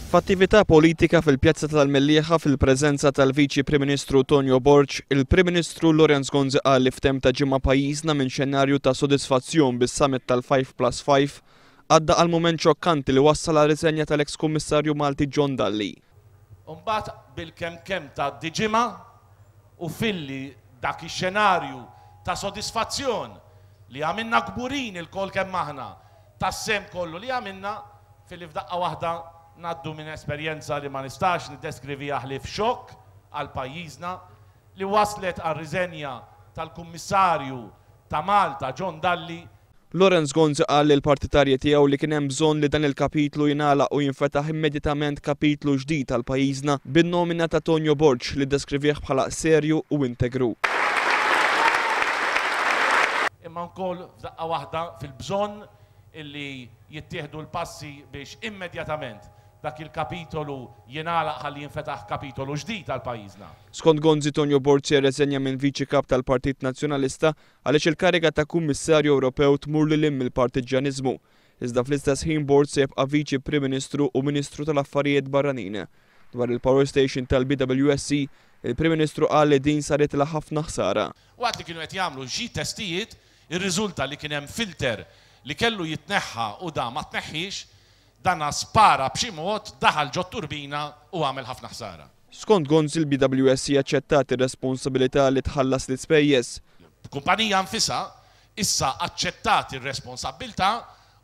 F'attività politika fil-Pjazza tal-Mellieħa fil-preżenza tal-Viċi Prim Ministru Tonio Borg, il-Prim Ministru Lawrence Gonzi qal li f'temp ta' ġimgħa pajjiżna minn xenarju ta' sodisfazzjon bis-summit tal-Five Plus Five għadda għal mument xokkanti li wassal għar-riżenja tal-eks Kummissarju Malti John Dalli. U mbagħad bilkemm kemm tgħaddi ġimgħa u filli dak ix-xenarju ta' sodisfazzjon li għamilna kburin ilkoll kemm aħna tas-sehem kollu li għamilna, filli f'daqqa waħda ngħaddu minn esperjenza li ma nistax niddeskriviha ħlief xokk għal pajjiżna, li wasslet għar-riżenja tal-Kummissarju ta' Malta John Dalli. Lawrence Gonzi qal lill-partitarji tiegħu li kien hemm bżonn li dan il-kapitlu jingħalaq u jinfetaħ immedjatament kapitlu ġdid għal pajjiżna bin-nomina ta' Tonio Borg li ddeskrivih bħala serju u integru. Imma wkoll f'daqqa waħda fil-bżonn illi jittieħdu l-passi biex immedjatament dak il-kapitolu jingħalaq ħalli jinfetaħ kapitolu ġdid għal pajjiżna. Skont Gonzi, Tonio Borg se jirreżenja minn Viċi Kap tal-Partit Nazzjonalista għaliex il-kariga ta' Kummissarju Ewropew tmur lil hinn mill-partiġġjaniżmu. Iżda fl-istess ħin Borg se jibqa' Viċi Prim Ministru u Ministru tal-Affarijiet Barranin. Dwar il-power station tal-BWSC, il-Prim Ministru qal li din saritilha ħafna ħsara. Waqt li kienu qed jagħmlu xi testijiet, irriżulta li kien hemm filter li kellu jitneħħa u da ma tneħħiex, dana spara b'xi mod, daħal ġot-turbina u għamel ħafna ħsara. Skont Gonzi l-BWSC aċċettat ir-responsabilità li tħallas l-ispejjeż. Il-kumpanija nfisha issa aċċettat ir-responsabbiltà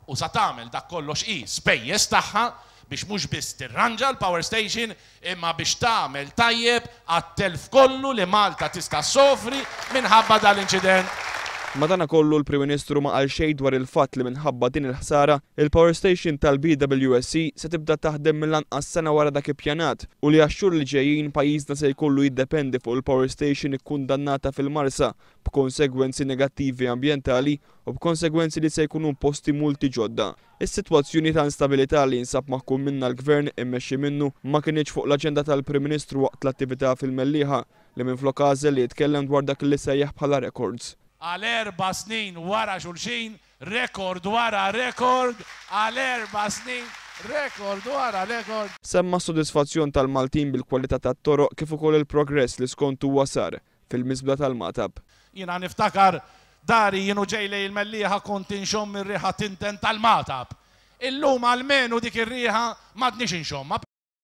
u sa tagħmel dak kollox hi spejjeż tagħha biex mhux biss tirranġa l-power station imma biex tagħmel tajjeb għat-telf kollu li Malta tista' ssofri minħabba dan l-inċident. Madanakollu l-Prim Ministru ma qal xejn dwar il-fatt li minħabba din il-ħsara, il-power station tal-BWSC se tibda taħdem mill-anqas sena wara dak ippjanat u li għax-xhur li ġejjin pajjiżna se jkollu jiddependi fuq il-power station ikkundannata fil-Marsa b'konsegwenzi negattivi ambjentali u b'konsegwenzi li se jkunu imposti multi ġodda. Is-sitwazzjoni ta' instabilità li jinsab maħkum minnha l-Gvern immexxi minnu ma kinitx fuq l-aġenda tal-Prim Ministru waqt l-attività fil-Mellieħa, li minflok għażel li jitkellem dwar dak li sejjaħ bħala rekords. Għal erba' snin wara xulxin, rekord wara rekord, għal erba' snin, rekord wara rekord. Semma s-sodisfazzjon tal-Maltin bil-kwalità tat-toroq kif ukoll il-progress li skont huwa sar fil-miżbla tal-Magħtab. Jiena niftakar dari jien u ġej lejn il-Mellieħa kont inxomm ir-riħa tinten tal-Magħtab. Illum almenu dik ir-riħa m'għadniex inxommha.